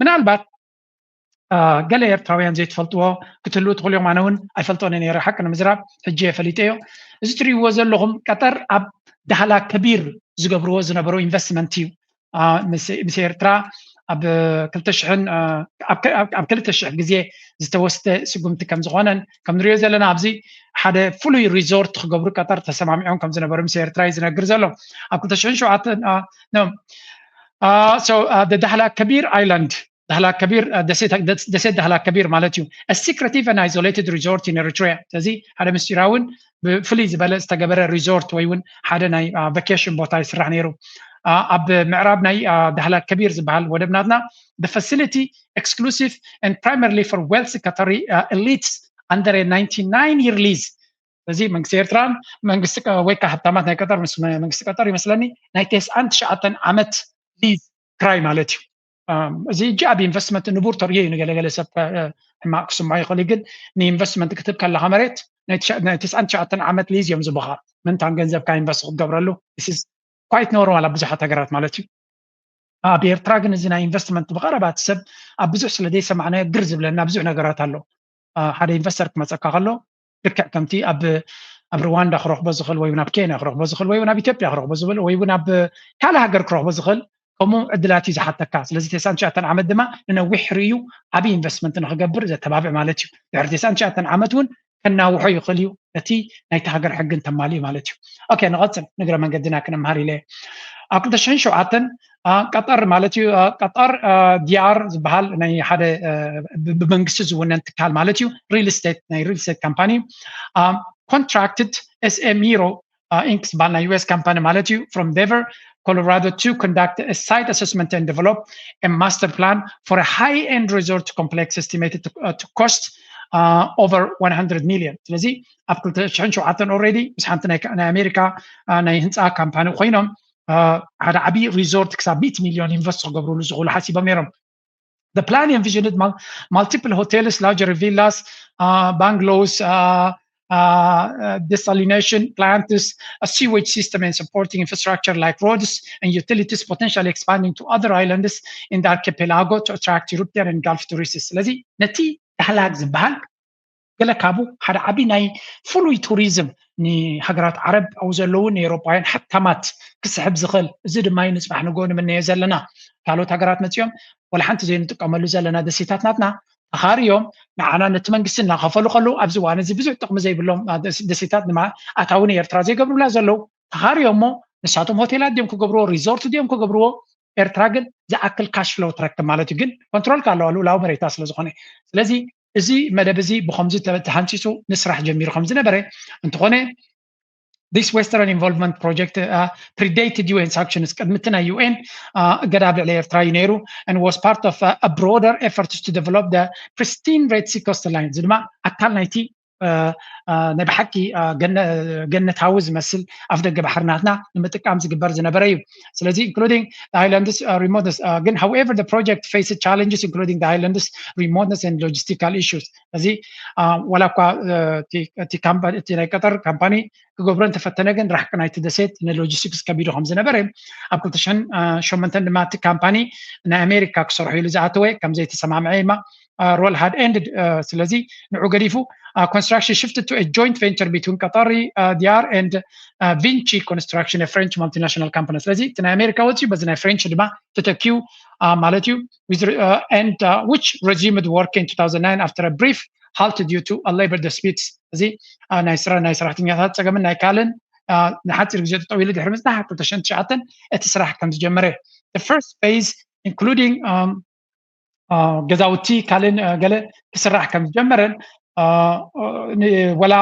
ምናልባት ገለ ኤርትራውያን ዘይትፈልጥዎ ክትህልው ትኽእሉ እዮም። ኣነ እውን ኣይፈልጦን ነይረ፣ ሓቂ ንምዝራብ ሕጂ እየ ፈሊጠዮ። እዚ ትርእይዎ ዘለኹም ቀጠር ኣብ ዳህላ ከቢር ዝገብርዎ ዝነበሩ ኢንቨስትመንት እዩ። ምስ ኤርትራ ኣብ ክልተ ሽሕን ኣብ ክልተ ሽሕ ግዜ ዝተወስደ ስጉምቲ ከም ዝኾነን ከም ንሪኦ ዘለና ኣብዚ ሓደ ፍሉይ ሪዞርት ክገብሩ ቀጠር ተሰማሚዖም ከም ዝነበሩ ምስ ኤርትራ እዩ ዝነግር ዘሎ። ኣብ ክልተ ሽሕን ሸውዓተን ዳህላ ከቢር ኣይላንድ ዳህላ ከቢር ደሴት ዳህላ ከቢር ማለት እዩ። Secretive and isolated resort in Eritrea። ስለዚ ሓደ ምስጢራውን ብፍልይ ዝበለ ዝተገበረ ሪዞርት ወይ እውን ሓደ ናይ ቫኬሽን ቦታ ይስራሕ ነይሩ። ኣብ ምዕራብ ናይ ዳህላ ከቢር ዝበሃል ወደብ ናትና facility exclusive and primarily for wealthy Qatari elites under a ninety-nine year lease። ስለዚ መንግስቲ ኤርትራን መንግስቲ ወይ ከዓ ሃብታማት ናይ ቀጠር ምስ መንግስቲ ቀጠር ይመስለኒ ናይ ተስዓን ትሽዓተን ዓመት ሊዝ ክራይ ማለት እዩ። እዚ እጂ ኣብ ኢንቨስትመንት ንቡር ተርእዮ እዩ። ንገለገለ ሰብ ሕማቅ ክስምዖ ይኽእል እዩ፣ ግን ንኢንቨስትመንት ክትብ ከለካ መሬት ናይ ተስዓን ትሽዓተን ዓመት ሊዝ እዮም ዝቡካ። ምንታን ገንዘብካ ኢንቨስት ክትገብረሉ ኳይት ኖርማል ኣብ ብዙሓት ሃገራት ማለት እዩ። ኣብ ኤርትራ ግን እዚ ናይ ኢንቨስትመንት ብቐረባ እቲ ሰብ ኣብ ብዙሕ ስለ ዘይሰማዕናዮ ግር ዝብለና ብዙሕ ነገራት ኣሎ። ሓደ ኢንቨስተር ክመፀካ ከሎ ልክዕ ከምቲ ኣብ ኣብ ሩዋንዳ ክረኽቦ ዝኽእል ወይ እውን ኣብ ኬንያ ክረኽቦ ዝኽእል ወይ እውን ኣብ ኢትዮጵያ ክረኽቦ ዝኽእል ወይ እውን ኣብ ካልእ ሃገር ክረኽቦ ዝኽእል ከምኡ ዕድላት እዩ ዝሓተካ። ስለዚ ተስዓን ትሽዓተን ዓመት ድማ ንነዊሕ ርእዩ ዓብዪ ኢንቨስትመንት ንክገብር ዘተባብዕ ማለት እዩ። ድሕሪ ተስዓን ትሽዓተን ዓመት እውን ከናውሖ ይኽእል እዩ። ነቲ ናይቲ ሃገር ሕግን ተማልኡ ማለት እዩ። ኦኬ፣ ንቐፅል፣ ንግረ መንገድና ክነምሃር ኢለ። ኣብ ክልተ ሽሕን ሸውዓተን ቀጠር ማለት እዩ፣ ቀጠር ዲያር ዝበሃል ናይ ሓደ ብመንግስቲ ዝውነን ትካል ማለት እዩ፣ ሪል ስቴት ናይ ሪል ስቴት ካምፓኒ contracted SM Hero Inc ዝበሃል ናይ ዩኤስ ካምፓኒ ማለት እዩ from Denver Colorado to conduct a site assessment and develop a master plan for a high-end resort complex estimated to, uh, to cost uh, over one hundred million። ስለዚ ኣብ ክልተ ሽሕን ሸውዓተን already ምስ ሓንቲ ናይ ኣሜሪካ ናይ ህንፃ ካምፓኒ ኮይኖም ሓደ ዓብዪ ሪዞርት ክሳብ ሚእቲ ሚሊዮን ኢንቨስት ክገብርሉ ዝኽእሉ ሓሲቦም ነይሮም። The plan envisioned multiple hotels, luxury villas, uh, bungalows, uh, uh, uh, desalination plants, a sewage system and supporting infrastructure like roads and utilities, potentially expanding to other islands in the archipelago to attract European and Gulf tourists. ስለዚ ነቲ ዳህላክ ዝበሃል ገለ ካብኡ ሓደ ዓቢ ናይ ፍሉይ ቱሪዝም ንሃገራት ዓረብ ኣብኡ ዘለዉ ንኤውሮጳውያን ሃብታማት ክስሕብ ዝኽእል፣ እዚ ድማ እዩ ንጽባሕ ንግሆ ንምነዮ ዘለና። ካልኦት ሃገራት መጺኦም ወላ ሓንቲ ዘይንጥቀመሉ ዘለና ደሴታት ናትና ተኻርዮም ንዓና ነቲ መንግስቲ እናኸፈሉ ከለዉ ኣብዚ እዋን እዚ ብዙሕ ጥቕሚ ዘይብሎም ደሴታት ድማ ኣታዊ ንኤርትራ ዘይገብሩላ ዘለዉ ተኻርዮ እሞ ንሳቶም ሆቴላት ድዮም ክገብርዎ ሪዞርት ድዮም ክገብርዎ ኤርትራ ግን ዝኣክል ካሽ ፍሎው ትረክብ ማለት እዩ። ግን ኮንትሮል ኣለዋ ልኡላዊ መሬታ ስለ ዝኾነ ስለዚ እዚ መደብ እዚ ብኸምዚ ተሃንፂፁ ንስራሕ ጀሚሩ ከም ዝነበረ እንተኾነ this Western involvement project uh, predated U N sanctions ቅድሚ እቲ ናይ U N እገዳ ኣብ ልዕሊ ኤርትራ እዩ ነይሩ and was part of uh, a broader efforts to develop the pristine Red Sea coastline እዚ ድማ ኣካል ናይቲ ናይ ብሓቂ ገነታዊ ዝመስል ኣፍ ደገ ባሕሪ ናትና ንምጥቃም ዝግበር ዝነበረ እዩ። ስለዚ including islands remoteness ግን however the project faced challenges including the islands remoteness and logistical issues እዚ ዋላ እኳ እቲ ናይ ቀጠር ካምፓኒ ክገብሮ እንተፈተነ ግን ራሕቂ ናይቲ ደሴት ንሎጂስቲክስ ከቢዱ ከም ዝነበረ ኣብ ክልተ ሽሕን ሸሞንተን ድማ እቲ ካምፓኒ ናይ ኣሜሪካ ክሰርሑ ኢሉ ዝኣተወ ከም ዘይተሰማምዐ ድማ role had ended ስለዚ ንዑ ገዲፉ construction shifted to a joint venture between Qatari D R and Vinci Construction, a French multinational company. ስለዚ እቲ ናይ ኣሜሪካ ወፂኡ በዚ ናይ ፍሬንች ድማ ተተኪዩ ማለት እዩ and which resumed work in two thousand nine after a brief halt due to a labor disputes እዚ ናይ ስራ ናይ ሰራሕተኛታት ፀገምን ናይ ካልእን ንሓፂር ግዜ ጠጠው ኢሉ ድሕሪ ምፅናሕ ክልተ ሽሕን ትሽዓተን እቲ ስራሕ ከም ዝጀመረ the first phase including ገዛውቲ ካልእን ገለ ክስራሕ ከም ዝጀመረን ወላ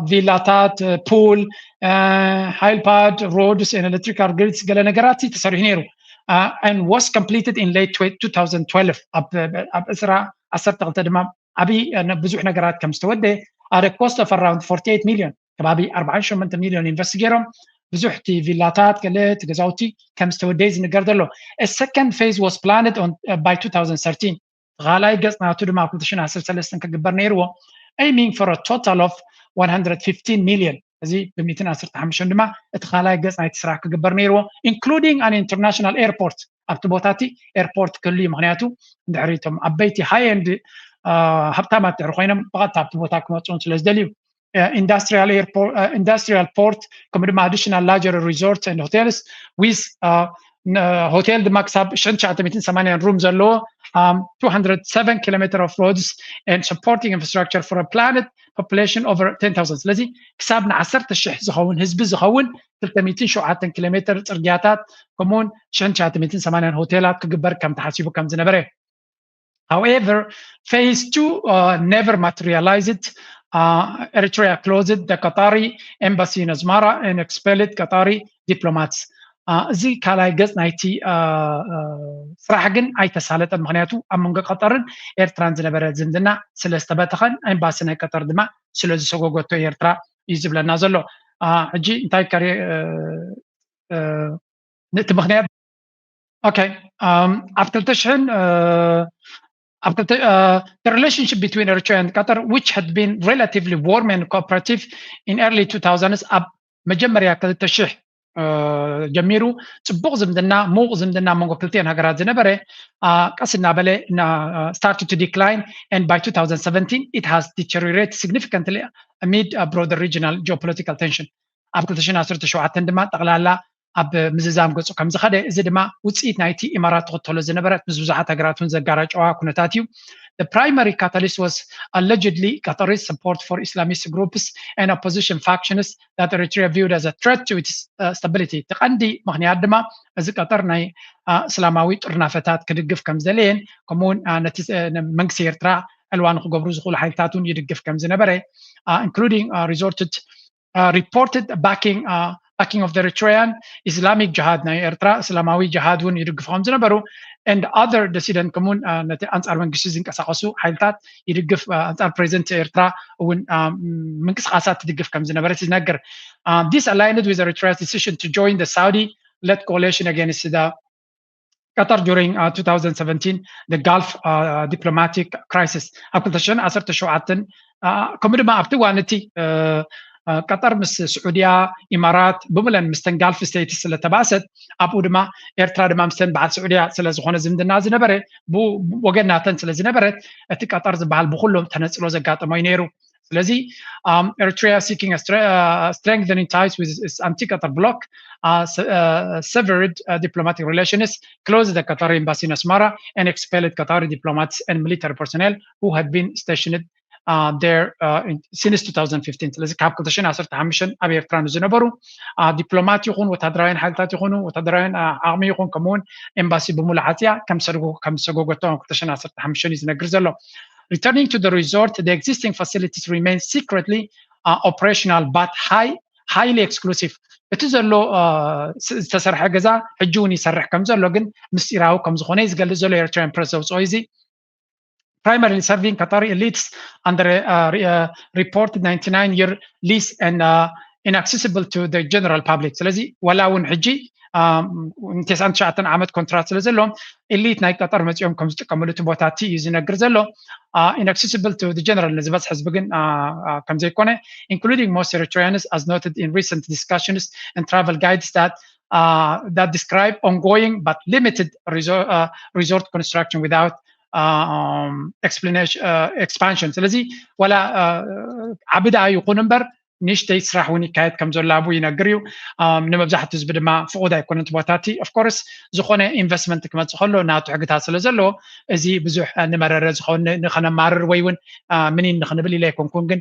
ቪላታት ፑል ሃይልፓድ ሮድስ ኤሌክትሪካል ግሪድስ ገለ ነገራት ተሰሪሑ ነይሩ and was completed in late two thousand twelve ኣብ ዕስራ ዓሰርተ ክልተ ድማ ዓብዪ ብዙሕ ነገራት ከም ዝተወደ at a cost of around forty-eight million ከባቢ ኣርባዓን ሸሞንተ ሚሊዮን ኢንቨስት ገይሮም ብዙሕ እቲ ቪላታት ገለ እቲ ገዛውቲ ከም ዝተወደየ ዝንገር ዘሎ second phase was planned on by two thousand thirteen ካልኣይ ገፅ ናቱ ድማ ኣብ ክልተ ሽሕን ዓሰርተ ሰለስተን ክግበር ነይርዎ aiming for a total of one hundred fifteen million እዚ ብ ሚእትን ዓሰርተ ሓሙሽተን ድማ እቲ ካልኣይ ገፅ ናይቲ ስራሕ ክግበር ነይርዎ including an international airport ኣብቲ ቦታ እቲ ኤርፖርት ክህሉ እዩ። ምክንያቱ እንድሕሪ እቶም ዓበይቲ ሃይ ኤንድ ሃብታማት ድሕሪ ኮይኖም ብቐጥታ ኣብቲ ቦታ ክመፅኡን ስለ ዝደልዩ ኢንዱስትሪያል ኤርፖርት ኢንዱስትሪያል ፖርት ከምኡ ድማ additional luxury resorts and hotels with ሆቴል ድማ ክሳብ ሽሕን ትሽዓተ ሚእትን ሰማንያን ሩም ዘለዎ two hundred seven kilometer of roads and supporting infrastructure for a planned population over ten thousand። ስለዚ ክሳብ ንዓሰርተ ሽሕ ዝኸውን ህዝቢ ዝኸውን ክልተ ሚእትን ሸውዓተን ኪሎ ሜትር ጽርግያታት ከምኡውን ሽሕን ትሽዓተ ሚእትን ሰማንያን ሆቴላት ክግበር ከም ተሓሲቡ ከም ዝነበረ። However, phase two uh, never materialized. Uh, Eritrea closed the Qatari embassy in Asmara and expelled Qatari diplomats. እዚ ካልኣይ ገጽ ናይቲ ስራሕ ግን ኣይተሳለጠን። ምክንያቱ ኣብ መንጎ ቀጠርን ኤርትራን ዝነበረ ዝምድና ስለ ዝተበተኸን ኤምባሲ ናይ ቀጠር ድማ ስለ ዝሰጎገቶ ኤርትራ እዩ ዝብለና ዘሎ። ሕጂ እንታይ ከሪ እቲ ምክንያት okay ኣብ ክልተ ሽሕን ኣብ ክልተ the relationship between Eritrea and Qatar, which had been relatively warm and cooperative in early two thousands, ኣብ መጀመርያ ክልተ ሽሕ ጀሚሩ ጽቡቕ ዝምድና፣ ምዉቕ ዝምድና መንጎ ክልቲኤን ሃገራት ዝነበረ ቀስ እናበለ started to decline, and by two thousand seventeen it has deteriorated significantly amid a broader regional geopolitical tension. ኣብ ክልተ ሽሕን ዓሰርተ ሸውዓተን ድማ ጠቕላላ ኣብ ምዝዛም ገጹ ከም ዝኸደ፣ እዚ ድማ ውጽኢት ናይቲ ኢማራት ትኽተሎ ዝነበረት ምስ ብዙሓት ሃገራት እውን ዘጋራጨዋ ኩነታት እዩ። The primary catalyst was allegedly Qatari support for Islamist groups and opposition factions that Eritrea viewed as a threat to its uh, stability. እቲ ቀንዲ ምክንያት ድማ እዚ ቀጠር ናይ እስላማዊ ጥርናፈታት ክድግፍ ከም ዝደለየን ከምኡውን ነቲ መንግስቲ ኤርትራ ዕልዋ ንክገብሩ ዝኽእሉ ሓይልታት እውን ይድግፍ ከም ዝነበረ including resorted uh, reported backing uh, backing of the Eritrean Islamic Jihad ናይ ኤርትራ እስላማዊ ጅሃድ እውን ይድግፉ ከም ዝነበሩ and other dissident ከምኡውን ነቲ ኣንጻር መንግስቲ ዝንቀሳቀሱ ሓይልታት ይድግፍ ኣንጻር ፕሬዚደንት ኤርትራ እውን ምንቅስቃሳት ትድግፍ ከም ዝነበረት ይነገር። This aligned with Eritrea's decision to join the Saudi led coalition against the Qatar during uh, two thousand seventeen, the Gulf uh, diplomatic crisis. ኣብ ክልተ ሽሕን ዓሰርተ ሸውዓተን ከምኡ ድማ ኣብቲ እዋን እቲ ቀጠር ምስ ስዑድያ፣ ኢማራት፣ ብምለን ምስተን ጋልፍ ስቴትስ ስለተባእሰት፣ ኣብኡ ድማ ኤርትራ ድማ ምስተን በዓል ስዑድያ ስለዝኾነ ዝምድና ዝነበረ፣ ወገን ናተን ስለዝነበረት፣ እቲ ቀጠር ዝበሃል ብኩሎም ተነጽሎ ዘጋጠሞ እዩ ነይሩ። ስለዚ Eritrea seeking strengthening ties with its anti-Qatar bloc, severed diplomatic relations, closed the Qatari embassy in Asmara, and expelled Qatari diplomats and military personnel who had been stationed there since two thousand fifteen. ስለዚ ካብ ክልተ ሽሕን ዓሰርተ ሓሙሽተን ኣብ ኤርትራ ንዝነበሩ ዲፕሎማት ይኹን ወታደራውያን ሓይልታት ይኹኑ ወታደራውያን ዓቕሚ ይኹን ከምኡውን ኤምባሲ ብምሉእ ዓጽያ ከም ዝሰጎገቶ ኣብ ክልተ ሽሕን ዓሰርተ ሓሙሽተን እዩ ዝነግር ዘሎ። Returning to the resort, the existing facilities remain secretly uh, operational but high, highly exclusive. እቲ ዘሎ ዝተሰርሐ ገዛ ሕጂ እውን ይሰርሕ ከም ዘሎ ግን ምስጢራዊ ከም ዝኾነ እዩ ዝገልጽ ዘሎ ኤርትራውያን ፕረስ ዘውፅኦ እዚ። Primarily serving Qatari elites under a uh, uh, reported ninety-nine year lease and uh, inaccessible to the general public. ስለዚ ወላ እውን ሕጂ ተስዓን ትሽዓተን ዓመት ኮንትራት ስለ ዘለዎም ኤሊት ናይ ቀጠር መፂኦም ከም ዝጥቀምሉ እቲ ቦታ እቲ እዩ ዝነግር ዘሎ። Inaccessible to the general ንዝበዝሕ ህዝቢ ግን ከም ዘይኮነ including most Eritreans as noted in recent discussions and travel guides that uh, that describe ongoing but limited resort, uh, resort construction without um, explanation uh, expansion. ስለዚ ወላ ዓቢ ደኣ ይኹን እምበር ንእሽተይ ስራሕ እውን ይካየድ ከም ዘሎ ኣብኡ ይነግር እዩ። ንመብዛሕትኡ ህዝቢ ድማ ፍቑድ ኣይኮነን እቲ ቦታ እቲ። Of course ዝኾነ ኢንቨስትመንት ክመፅእ ከሎ ናቱ ሕግታት ስለ ዘለዎ እዚ ብዙሕ ንመረረ ዝኸውን ንኸነማርር ወይ እውን ምኒን ንኽንብል ኢለ ኣይኮንኩን፣ ግን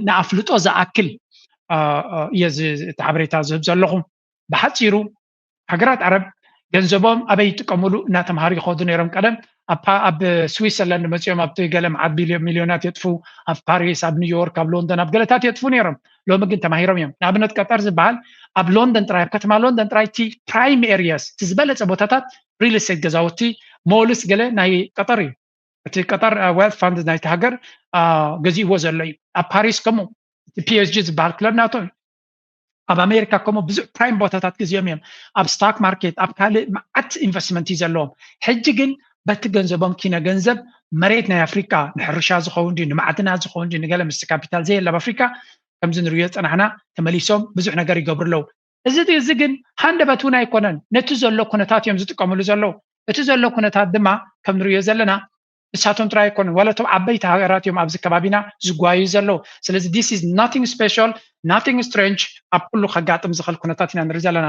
ንኣፍልጦ ዝኣክል እየ እቲ ሓበሬታ ዝህብ ዘለኹ። ብሓፂሩ ሃገራት ዓረብ ገንዘቦም ኣበይ ይጥቀምሉ እናተምሃሩ ይኸዱ ነይሮም። ቀደም ኣብ ስዊትዘርላንድ መፂኦም ኣብቲ ገለ መዓት ቢልዮን ሚልዮናት የጥፉ፣ ኣብ ፓሪስ፣ ኣብ ኒውዮርክ፣ ኣብ ሎንደን፣ ኣብ ገለታት የጥፉ ነይሮም። ሎሚ ግን ተማሂሮም እዮም። ንኣብነት ቀጠር ዝበሃል ኣብ ሎንደን ጥራይ፣ ኣብ ከተማ ሎንደን ጥራይ እቲ ፕራይም ኤሪያስ፣ እቲ ዝበለፀ ቦታታት ሪል ስቴት ገዛውቲ፣ ሞልስ ገለ ናይ ቀጠር እዩ። እቲ ቀጠር ዌልት ፋንድ ናይቲ ሃገር ገዚእዎ ዘሎ እዩ። ኣብ ፓሪስ ከምኡ እቲ ፒኤስጂ ዝበሃል ክለብ ናቶም እዩ። ኣብ ኣሜሪካ ከምኡ ብዙሕ ፕራይም ቦታታት ገዚኦም እዮም። ኣብ ስታክ ማርኬት፣ ኣብ ካልእ መዓት ኢንቨስትመንት እዩ ዘለዎም። ሕጂ ግን በቲ ገንዘቦም ኪነ ገንዘብ መሬት ናይ ኣፍሪካ ንሕርሻ ዝኸውን ድዩ ንማዕድናት ዝኸውን ድዩ ንገለ ምስ ካፒታል ዘየለ ኣብ ኣፍሪካ ከምዚ ንሪኦ ዝፀናሕና ተመሊሶም ብዙሕ ነገር ይገብሩ ኣለዉ። እዚ እዚ ግን ሃንደበት እውን ኣይኮነን። ነቲ ዘሎ ኩነታት እዮም ዝጥቀምሉ ዘለዉ። እቲ ዘሎ ኩነታት ድማ ከም ንሪኦ ዘለና ንሳቶም ጥራይ ኣይኮኑን፣ ዋላ እቶም ዓበይቲ ሃገራት እዮም ኣብዚ ከባቢና ዝጓዩ ዘለዉ። ስለዚ this is nothing special, nothing strange፣ ኣብ ኩሉ ከጋጥም ዝኽእል ኩነታት ኢና ንርኢ ዘለና።